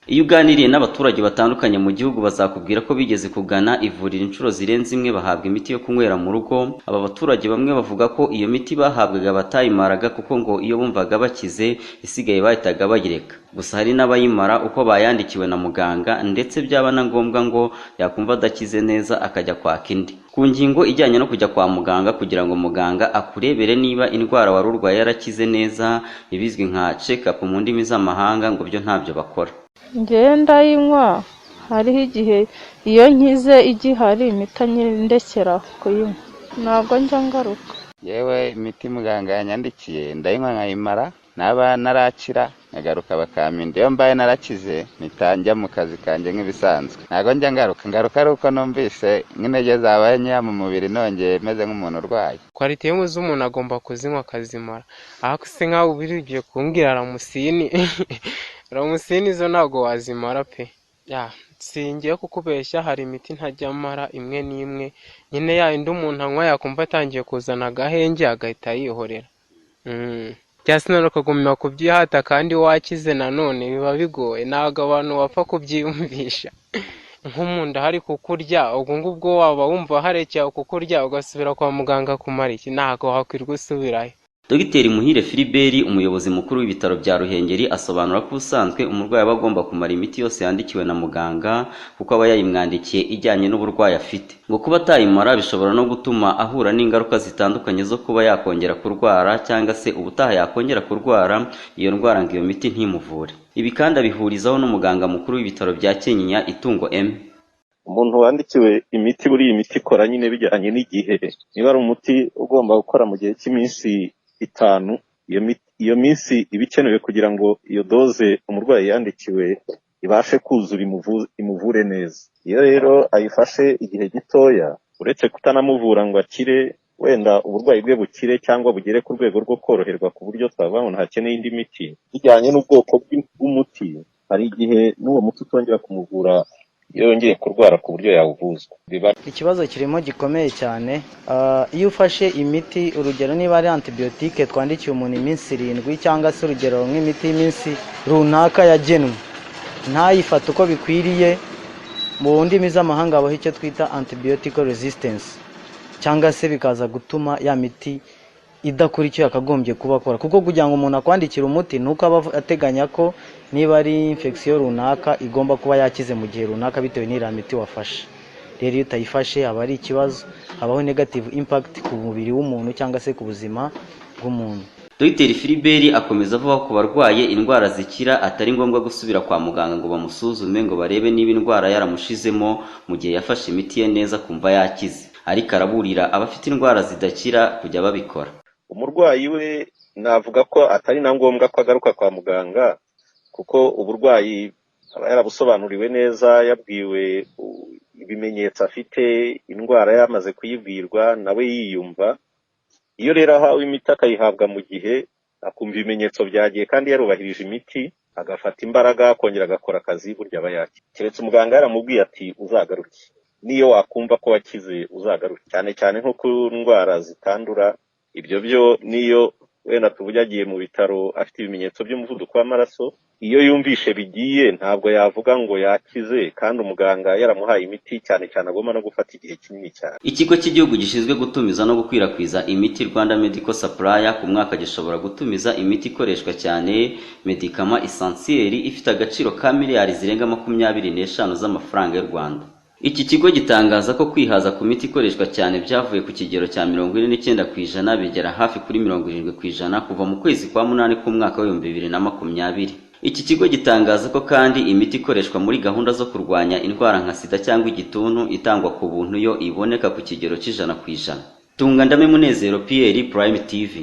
Iyo uganiriye n'abaturage batandukanye mu gihugu, bazakubwira ko bigeze kugana ivuriro inshuro zirenze imwe, bahabwa imiti yo kunywera mu rugo. Aba baturage bamwe bavuga ko iyo miti bahabwaga batayimaraga, kuko ngo iyo bumvaga bakize isigaye bahitaga bayireka. Gusa hari n'abayimara uko bayandikiwe na muganga, ndetse byaba na ngombwa ngo yakumva adakize neza akajya kwaka indi. Ku ngingo ijyanye no kujya kwa muganga kugira ngo muganga akurebere niba indwara wari urwaye yarakize neza, ibizwi nka check up mu ndimi z'amahanga, ngo byo ntabyo bakora. Njyewe ndayinywa, hariho igihe iyo nkize igihari impita ndekera kuyinywa, ntabwo njya ngaruka. Yewe, imiti muganga yanyandikiye ndayinywa nkayimara, naba narakira nkagaruka bakampinda. Iyo mbaye narakize mpita njya mu kazi kanjye nk'ibisanzwe, ntabwo njya ngaruka. Ngaruka ari uko numvise nk'intege zabaye nkeya mu mubiri, nongeye meze nk'umuntu urwaye. Qualité z'umuntu agomba kuzinywa akazimara. Ariko se nkaho uba ugiye kumbwira Ramusini, Ramusini zo ntabwo wazimara pe. Singiye kukubeshya, hari imiti ntajya mara imwe n'imwe nyine, ya yindi umuntu anywa yakumva atangiye kuzana agahenge agahita yihorera, cyangwa se nanone ukagumya kubyihata kandi wakize, nanone biba bigoye. Ntabwo abantu bapfa kubyiyumvisha. Nko mu nda hari kukurya, ubwo ngubwo waba wumva harekeye kukurya, ugasubira kwa muganga kumara iki? Ntabwo wakwirwa usubirayo. Dogiteri Muhire Philibert, umuyobozi mukuru w'ibitaro bya Ruhengeri, asobanura ko ubusanzwe umurwayi aba agomba kumara imiti yose yandikiwe na muganga, kuko aba yayimwandikiye ijyanye n'uburwayi afite. Ngo kuba atayimara bishobora no gutuma ahura n'ingaruka zitandukanye zo kuba yakongera kurwara, cyangwa se ubutaha yakongera kurwara iyo ndwara ngo iyo miti ntimuvure. Ibi kandi abihurizaho n'umuganga mukuru w'ibitaro bya Kinyinya, Itungo M. Umuntu wandikiwe imiti, buriya imiti ikora nyine bijyanye n'igihe. Niba ari umuti ugomba gukora mu gihe cy'iminsi 5, iyo minsi iba ikenewe kugira ngo iyo dose umurwayi yandikiwe ibashe kuzura, imuvure neza. Iyo rero ayifashe igihe gitoya, uretse kutanamuvura ngo akire, wenda uburwayi bwe bukire cyangwa bugere ku rwego rwo koroherwa ku buryo twavuga ngo ntakeneye indi miti, bijyanye n'ubwoko bw'umuti, hari igihe n'uwo muti utongera kumuvura iyo yongeye kurwara ku buryo yawuvuzwa. Biba Ikibazo kirimo gikomeye cyane. Iyo ufashe imiti, urugero niba ari antibiyotike twandikiye umuntu iminsi 7, cyangwa se urugero nk'imiti y'iminsi runaka yagenwe, ntayifate uko bikwiriye, mu ndimi z'amahanga habaho icyo twita antibiotic resistance, cyangwa se bikaza gutuma ya miti idakora icyo yakagombye kuba akora. Kuko kugira ngo umuntu akwandikire umuti ni uko aba ateganya ko niba ari infection runaka igomba kuba yakize mu gihe runaka bitewe n'iriya miti wafashe. Rero iyo utayifashe aba ari ikibazo, habaho negative impact ku mubiri w'umuntu cyangwa se ku buzima bw'umuntu. Dr Philibert akomeza avuga ko ku barwaye indwara zikira atari ngombwa gusubira kwa muganga ngo bamusuzume ngo barebe niba indwara yaramushizemo, mu gihe yafashe imiti ye neza akumva yakize. Ariko araburira abafite indwara zidakira kujya babikora. Umurwayi we navuga ko atari na ngombwa ko agaruka kwa muganga, kuko uburwayi aba yarabusobanuriwe neza, yabwiwe ibimenyetso afite, indwara yamaze kuyibwirwa, nawe yiyumva. Iyo rero ahawe imiti akayihabwa mu gihe, akumva ibimenyetso byagiye kandi yarubahirije imiti, agafata imbaraga akongera agakora akazi, burya aba yakira. Keretse umuganga yaramubwiye ati: "Uzagaruke, niyo wakumva ko wakize uzagaruke." Cyane cyane nko ku ndwara zitandura, ibyo byo niyo wenda tuvuge agiye mu bitaro afite ibimenyetso by'umuvuduko w'amaraso, iyo yumvishe bigiye ntabwo yavuga ngo yakize kandi umuganga yaramuhaye imiti, cyane cyane agomba no gufata igihe kinini cyane. Ikigo cy'igihugu gishinzwe gutumiza no gukwirakwiza imiti, Rwanda Medical Supply, ku mwaka gishobora gutumiza imiti ikoreshwa cyane, médicament essentiel, ifite agaciro ka miliyari zirenga 25 z'amafaranga y'u Rwanda. Iki kigo gitangaza ko kwihaza ku miti ikoreshwa cyane byavuye ku kigero cya 49% bigera hafi kuri 70% kuva mu kwezi kwa munani k'umwaka wa 2020. Iki kigo gitangaza ko kandi imiti ikoreshwa muri gahunda zo kurwanya indwara nka sida cyangwa igituntu itangwa ku buntu, yo iboneka ku kigero cy'100%. Tungandame Munezero Pierre, Prime TV.